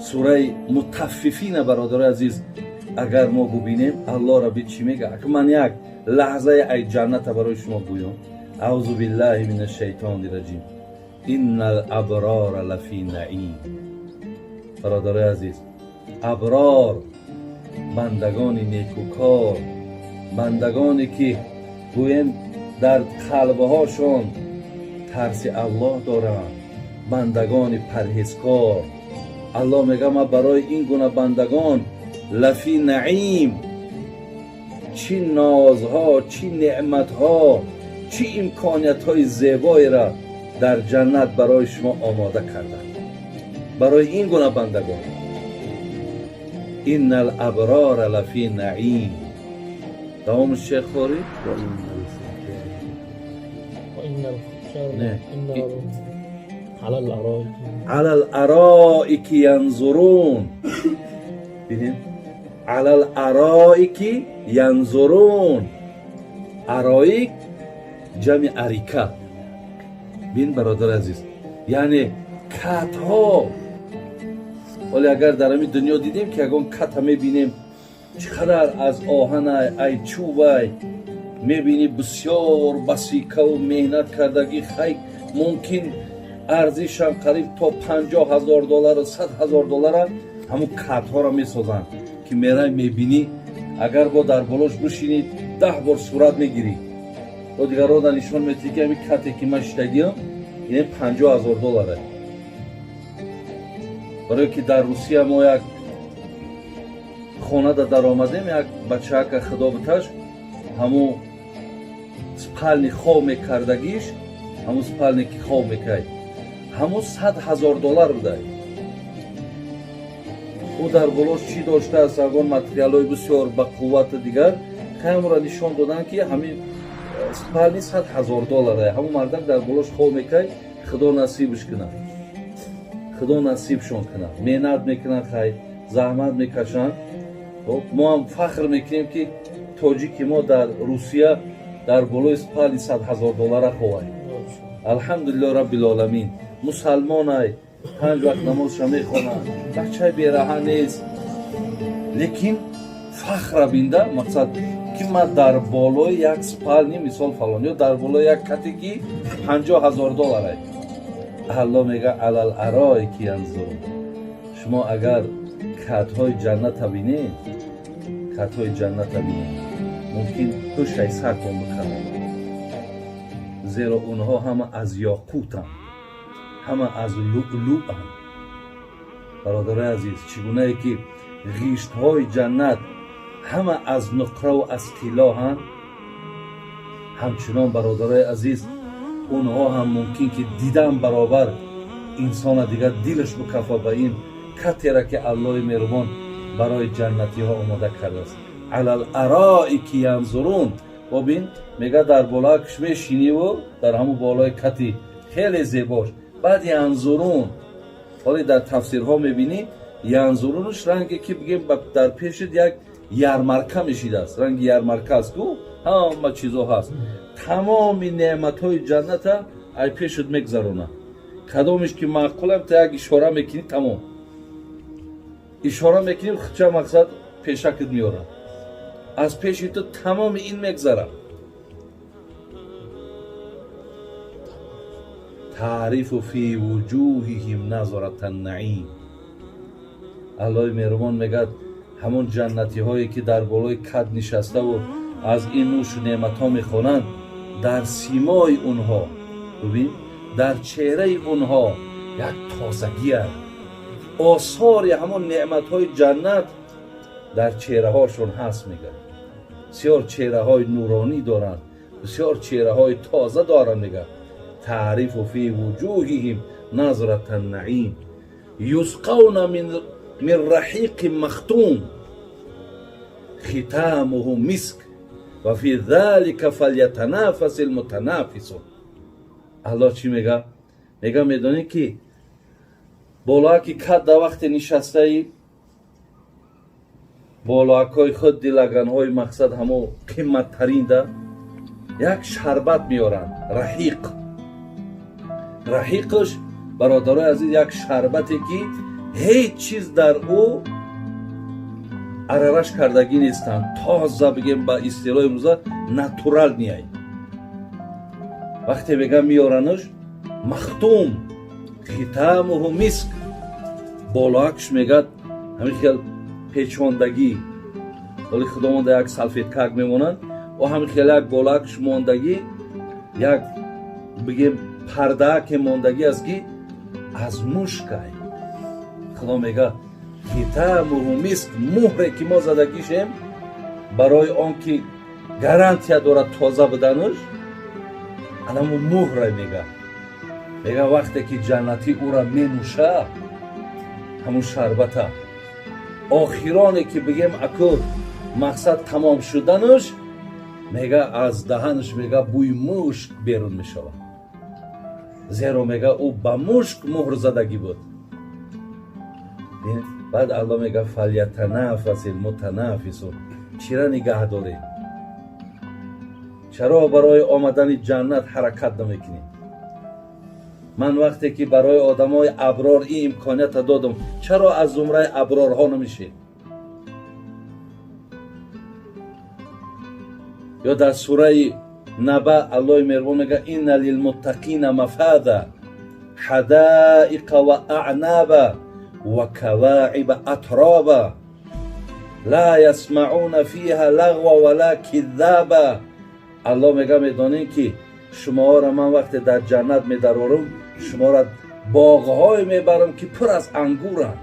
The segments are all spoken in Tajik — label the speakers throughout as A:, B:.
A: Сураи Мутаффифина, бародарои азиз, агар мо бубинем, Аллоҳ раби чӣ мега? Ака, ман як лаҳзаи ай ҷанната барои шумо гӯём. Аузу биллаҳи мин ашшайтони раҷим. Инна алаброра лафи наим. Бародарои азиз, аброр, бандагони некукор, бандагоне ки гӯем дар қалбҳошон тарси Аллоҳ доранд, бандагони парҳезкор, Аллоҳ мега: ман барои ин гуна бандагон лафи наим, чӣ нозҳо, чӣ неъматҳо, чӣ имкониятҳои зебоеро дар ҷаннат барои шумо омода кардам, барои ин гуна бандагон. Инна алаброра лафи наим. Давомаш, шех Хорӣ.
B: وإن الفجار
A: نه.
B: إن على الأرائك.
A: على الأرائك ينظرون. ببینید، على الأرائك ينظرون. أرائك جمع أريكة. بین برادر عزیز، یعنی کتها. ولی اگر در همین دنیا دیدیم که ягон ката мебинем, чӣ қадар аз оҳанай, ай чӯбай, мебинӣ, бисёр басикаву меҳнат кардагӣ, хай, мумкин арзишам қариб то 50 000 доллару 100 000 доллара ҳамун катҳоро месозанд, ки мерай, мебинӣ, агар бо дар болош бишинӣ, 10 бор сурат мегирӣ, бо дигарро нишон метиҳӣ, ки ҳамин кате ки ман шиштагиам, ин 50 000 доллара. Барое ки дар Русия мо як хонада даромадем, як бачаака, худо биташ, ҳамун спальни хоб мекардагиш, ҳамун спальне ки хоб мекард, ҳамун 100 000 доллар будай. Ӯ дар болош чӣ доштааст, ягон материалҳои бисёр ба қуввату дигар, ҳамонро нишон доданд, ки ҳамин спальни 100 000 доллара, ҳамун мардак дар болош хоб мекард. Худо насибш кунад, худо насибшон кунад. Меҳнат мекунанд, хай, заҳмат мекашанд. Хоб, мо ҳам фахр мекунем, ки тоҷики мо дар Русия дар болои спальни 100 000 доллара ховай. Алҳамдулилло раббил оламин. Мусалмонай, панҷ вақт намозша мехонад, бачаи бераҳа нест, лекин фахра бинда, мақсад ки ман дар болои як спальни, мисол, фалон, ё дар болои як кате ки 50 000 долларай. Алло мега: على الأرائك ينظرون. Шумо агар катҳои ҷанната бинед, катҳои ҷанната бинед, мумкин ҳушай сартон биканад, зеро онҳо ҳама аз ёқутанд, ҳама аз луълуанд. Бародарои азиз, чӣ гунае ки ғиштҳои ҷаннат ҳама аз нуқраву аз тиллоҳанд, ҳамчунон, бародарои азиз, онҳо ҳам мумкин ки дидан баробар инсона дигар дилаш бикафа ба ин катера ки Аллоҳи меҳрубон барои ҷаннатиҳо омода кардааст. على الأرائك ينظرون. Бобин, мега, дар болоакш мешиниву дар ҳамун болои кати хеле зебош, баъд ينظرون. Ҳоле дар тафсирҳо мебинӣ, ينظرون ш ранге ки бигем, дар пешит як ярмарка мешидааст, ранги ярмарка аст ку, ҳама чизо ҳаст, тамоми неъматҳои ҷанната ай пешит мегзаронад. Кадомиш ки маъқулам, та як ишора мекунӣ, тамом, ишора мекунӣ, хча, мақсад, пешакит меорад, аз пеши ту тамоми ин мегзарад. تعرف في وجوههم نضرة النعيم. Аллоҳи меҳрубон мегӯяд: ҳамон ҷаннатиҳое ки дар болои кат нишаставу аз ин нӯшу неъматҳо мехонанд, дар симои онҳо, бубин, дар чеҳраи онҳо як тозагия, осори ҳамон неъматҳои ҷаннат дар чеҳраҳошон ҳаст. Мегӯяд, бисёр чеҳраҳои нуронӣ доранд, бисёр чеҳраҳои тоза доранд. Мегӯяд: تعرف في وجوههم نضرة النعيم يسقون من رحيق مختوم ختامه مسك وفي ذلك فليتنافس المتنافسون. Аллоҳ чӣ мега? Мега, медонӣ ки болоаки кат дар вақте нишастаи, болоакҳои худ, дилаганҳои, мақсад, ҳамо қимматтаринда як шарбат меоранд, раҳиқ. Раҳиқш Бародарои азиз, як шарбате ки ҳеҷ чиз дар ӯ аралаш кардагӣ нестанд, тоза, бигем ба истилоҳи имрӯза натурал ниай. Вақте мегам меёранаш, махтум хитамуҳу миск, болоакш мегад ҳамин хел печондагӣ, ҳоли худомонда як салфеткак мемонанд, о ҳамин хел як болоакш мондагӣ, як бигем пардаке мондагӣ аст ки аз мушкай. Худо мега хитамуҳу миск, муҳре ки мо задагишем барои он ки гарантия дорад тоза буданаш, анамо муҳре мега. Мега вақте ки ҷаннатӣ ӯра менӯша, ҳамун шарбата, охироне ки бигем аку мақсад тамом шуданаш, мега аз даҳанаш мега бӯи мушк берун мешавад, зеро мега ӯ ба мушк муҳр задагӣ буд. Баъд Алло мега فليتنافس المتنافسون. Чира нигаҳ дорем? Чаро барои омадани ҷаннат ҳаракат намекунем? Ман вақте ки барои одамои аброр ин имконията додам, чаро аз зумраи аброрҳо намешед? Ё дар сураи Наба Аллоҳи меҳрубон мега إن للمتقين مفازا حدائق وأعنابا وكواعب أترابا لا يسمعون فيها لغوا ولا كذابا. Аллоҳ мега медонем ки шуморо ман вақте дар ҷаннат медарорам, шуморо боғҳое мебарам ки пур аз ангуранд,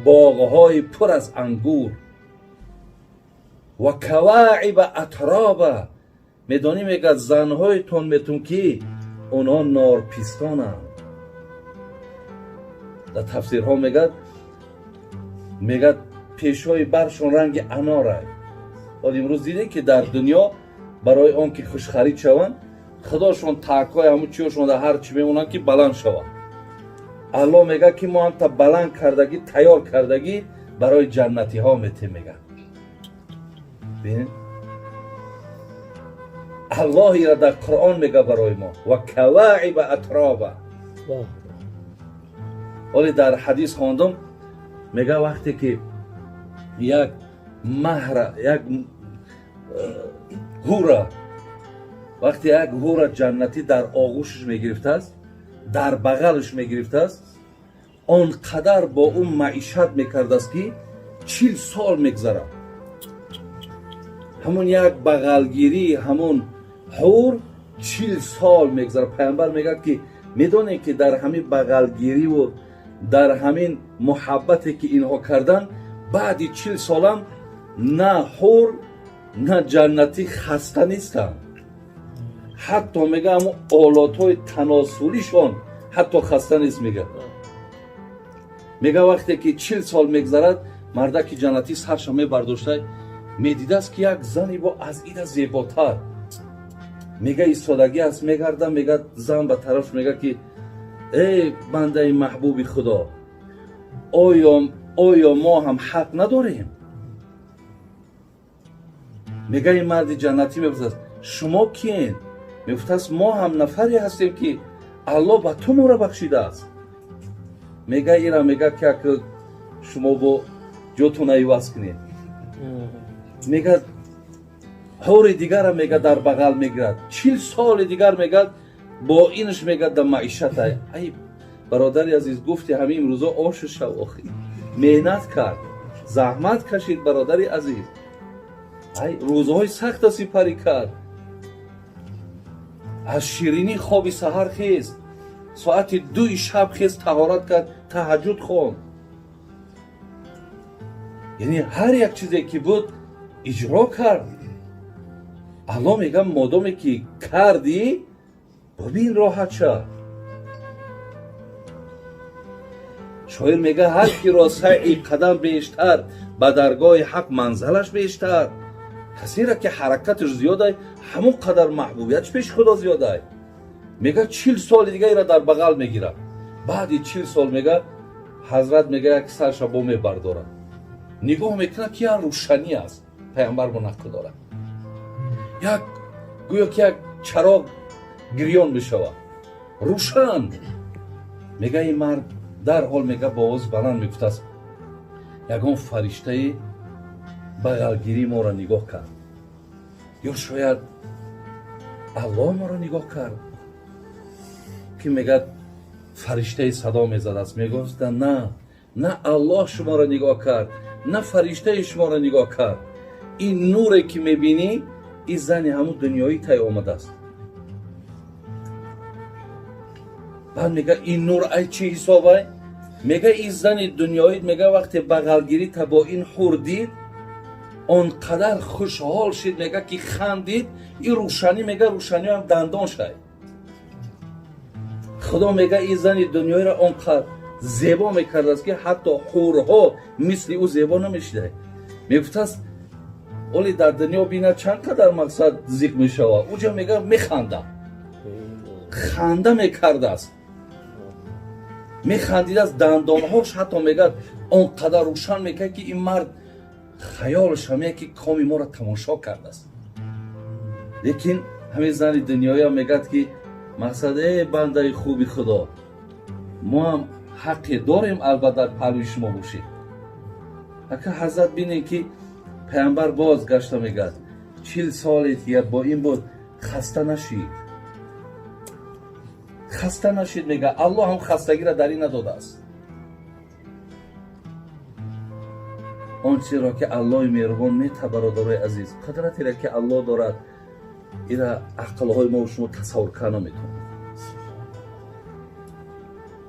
A: боғҳои пур аз ангур, ва каваиба атроба. Медонӣ, мегӯяд, занҳоятон метун ки онҳо норпистонанд. Дар тафсирҳо мегӯяд пешҳои баршон ранги анорай. Ҳол имрӯз дидем ки дар дунё барои он ки хушхарид шаванд, худошон таъкҳои ҳамун чиёшон дар ҳар чӣ мемонанд ки баланд шаванд. Аллоҳ мегӯяд ки мо ҳамта баланд кардагӣ, тайёр кардагӣ барои ҷаннатиҳо метем, мегӯяд. Аллоҳ ира дар Қуръон мега барои мо ва каваиба атроба. Ҳоле дар ҳадис хондум, мега вақте ки як маҳра, як ҳура, вақте як ҳура ҷаннатӣ дар оғӯшаш мегирифтааст, дар бағалаш мегирифтааст, он қадар бо ӯ маишат мекардааст ки 40 сол мегзарад. Ҳамун як бағалгирии ҳамун ҳур 40 сол мегзарад. Пайғамбар мегӯяд ки медонем ки дар ҳамин бағалгириву дар ҳамин муҳаббате ки инҳо карданд, баъди 40 солам на ҳур на ҷаннатӣ хаста нестанд. Ҳатто мега ҳамун олотҳои таносулишон ҳатто хаста нест. Мега вақте ки 40 сол мегзарад, мардаки ҷаннатӣ сарша мебардошта медидааст ки як зане бо аз ина зеботар мега истодагӣ аст, мегарда, мега зан ба тарафш мега ки эй бандаи маҳбуби Худо, оё мо ҳам ҳақ надорем? Мега ин марди ҷаннатӣ мепурсад: шумо киен? Мегуфтааст: мо ҳам нафаре ҳастем ки Аллоҳ ба ту моро бахшидааст. Мега ира мега ки як шумо бо ҷотона иваз кунед. Мега ҳури дигара мега дар бағал мегирад, 40 соли дигар мега бо инаш мега да маишата. Ай бародари азиз, гуфти ҳамин имрӯзо ошу шав, охи меҳнат кард, заҳмат кашид, бародари азиз, ай рӯзҳои сахта сипарӣ кард, аз ширинии хоби саҳар хест, соати 2 шаб хест, таҳорат кард, таҳаҷҷуд хонд, яъне ҳар як чизе ки буд иҷро кард. Аллоҳ мегӯяд: модоме ки кардӣ, бибин, роҳат шав. Шоир мегӯяд: ҳар киро сайи қадам бештар, ба даргоҳи ҳақ манзалаш бештар. Касеро ки ҳаракаташ зиёдай, ҳамон қадар маҳбубиятш пеши Худо зиёдай. Мегӯяд 40 соли дига ира дар бағал мегирад. Баъди 40 сол мега ҳазрат мега як сарша бо мебардорад, нигоҳ мекунад ки як рӯшанӣ аст. Пайғамбар бо нақл дорад, як гӯё ки як чароғ гирён мешавад. Рӯшан. Мега ин мард дарҳол мега бо овози баланд мегуфтааст: ягон фариштаи бағалгирӣ моро нигоҳ кард, ё шояд Аллоҳ моро нигоҳ кард, ки мегӯяд фариштаи садо мезадааст. Мегуфта: на, на Аллоҳ шуморо нигоҳ кард, на фариштаи шуморо нигоҳ кард. Ин нуре ки мебинӣ, ин зани ҳамун дунёӣ тай омадааст. Баъд мега ин нур ай чӣ ҳисобай? Мега ин зани дунёӣ, мега вақте бағалгирӣ та бо ин ҳур дид, он қадар хушҳол шид, мега ки хандид. Ин рӯшанӣ, мега рӯшаниам дандон шай. Худо мега ин зани дунёиро он қадр зебо мекардааст, ки ҳатто ҳурҳо мисли ӯ зебо намешидай. Мегуфтааст: оли дар дунё бина чанд қадар мақсад зиқ мешавад, уҷа мега механда, ханда мекардааст, механдидааст, дандонҳош ҳатто мегӯяд он қадар рӯшан мекард, ки ин мард хаёлаш ҳамея ки коми моро тамошо кардааст. Лекин ҳамин зани дунёя мегӯяд ки мақсад: э бандаи хуби Худо, мо ҳам ҳаққе дорем, албатта дар паҳлӯи шумо бошем. Ака ҳазрат, бинед ки паямбар боз гашта мегӯяд: 40 соле дигар бо ин буд, хаста нашид, хаста нашид. Мега Аллоҳ ҳам хастагиро дар ин надодааст. Он чизеро ки Аллоҳи меҳрубон мета, бародарои азиз, қудратеро ки Аллоҳ дорад, ира ақлҳои мо шумо тасаввур карда наметавонад,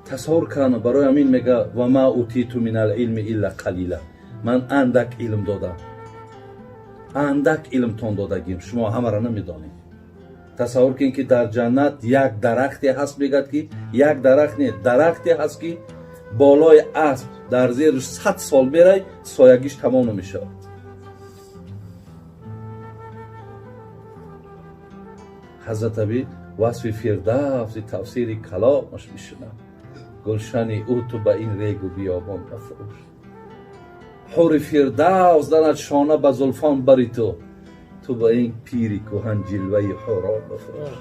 A: тасаввур карда. Барои ҳамин мега: ва ма утиту мин алилми илла қалила. Ман андак илм додам, андак илмтон додагим, шумо ҳамаро намедонед. Тасаввур кунед ки дар ҷаннат як дарахте ҳаст, мегӯяд ки як дарахт не, дарахте ҳаст ки болои асп дар зериш 100 сол мерай, соягиш тамом намешавад. Ҳазрат Аби васфи Фирдавси тафсири каломаш мешунад: гулшани ӯ ту ба ин регу биёбон нафурӯш, ҳури Фирдавс занад шона ба зулфон бари ту, ту ба ин пири кӯҳан ҷилваи ҳурон бафурӯш.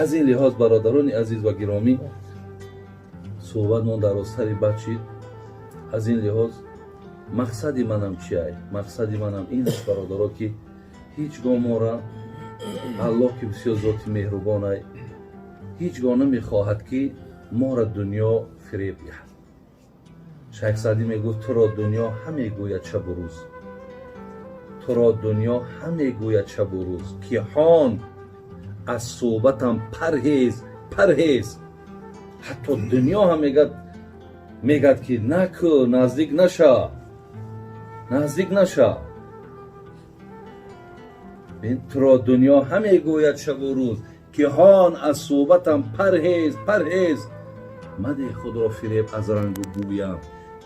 A: Аз ин лиҳоз, бародарони азиз ва гиромӣ, суҳбатмон дарозтари бад шид. Аз ин лиҳоз мақсади манам чиай? Мақсади манам ин аст, бародаро, ки ҳеҷ гоҳ мора Аллоҳ, ки бисёр зоти меҳрубонай, ҳеҷ гоҳ намехоҳад ки мора дунё фиреб диҳад. Шайх Саъдӣ мегуфт: туро дунё ҳамегӯяд шабу рӯз, туро дунё ҳамегӯяд шабу рӯз, ки ҳон аз суҳбатам парҳез, парҳез. Ҳатто дунё ҳам мегӯяд ки наку, наздик наша, наздик наша. Туро дунё ҳамегӯяд шабу рӯз, ки ҳон аз суҳбатам парҳез, парҳез. Мадеҳ худро фиреб аз рангу бӯям,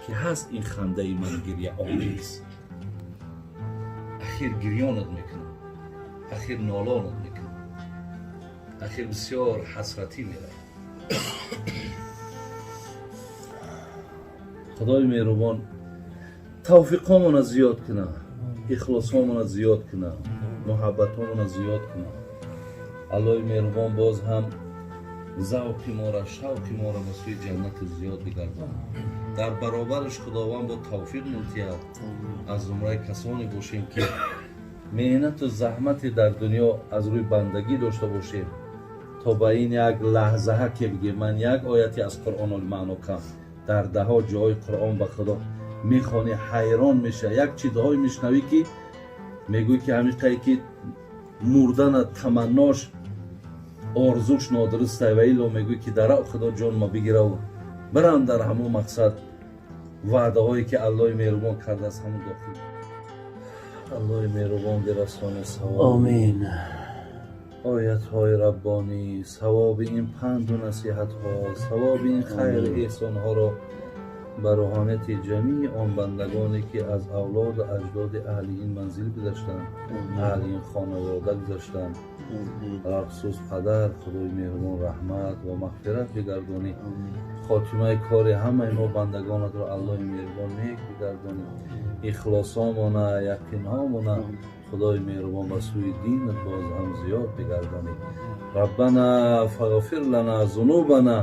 A: ки ҳаст ин хандаи ман гиряомез. Ахир гирёнат мекунам, ахир нолонат мекунам, ахир бисёр ҳасратӣ меравад. Худои меҳрубон тавфиқҳомона зиёд кунад, ихлосҳомона зиёд кунад, муҳаббатҳомона зиёд кунад. Аллоҳи меҳрубон боз ҳам завқи мора, шавқи мора ба сӯи ҷаннату зиёд бигардонад. Дар баробараш Худованд бо тавфиқ мутиҳад, аз зумраи касоне бошем ки меҳнату заҳмате дар дунё аз рӯи бандагӣ дошта бошем, то ба ин як лаҳзаҳа ки бигем ман як ояте аз Қуръон маъно кам, дар даҳо ҷоҳои Қуръон ба Худо мехонӣ, ҳайрон меша, як чизҳое мешунавӣ ки мегӯӣ ки ҳамиқае ки мурдана таманнош, орзуш нодурустай, ва илло мегӯӣ ки дарав Худо ҷонма бигираву бирам дар ҳамон мақсад, ваъдаҳое ки Аллоҳи меҳрубон кардааст ҳамон дохил. Аллоҳи меҳрубон бирасоне савоб.
C: Омин.
A: Оятҳои раббонӣ, савоби ин панду насиҳатҳо, савоби ин хайру эҳсонҳоро ба рӯҳонияти ҷамии он бандагоне ки аз авлоду аҷдоди аҳли ин манзил гузаштанд, аҳли ин хонавода гузаштанд, алалхусус падар, Худои меҳрубон раҳмат ва мағфират бигардонӣ. Хотимаи кори ҳамаи мо бандагонатро Аллоҳи меҳрубон нек бигардонӣ. Ихлосҳомона, яқинҳомона Худои меҳрубон, ба сӯи динат боз ҳам зиёд бигардонӣ. ربنا فاغفر لنا ذنوبنا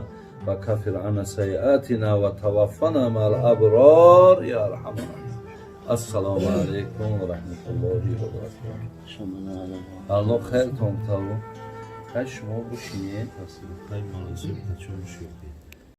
A: وكفر عنا سيئاتنا وتوفنا مع الأبرار يا أرحم الراحمين. السلام عليكم ورحمة الله وبركاته. Аллоҳ хайртон таву. Хай, шумо бушинед.
C: Хай, молодцы, чун шуди.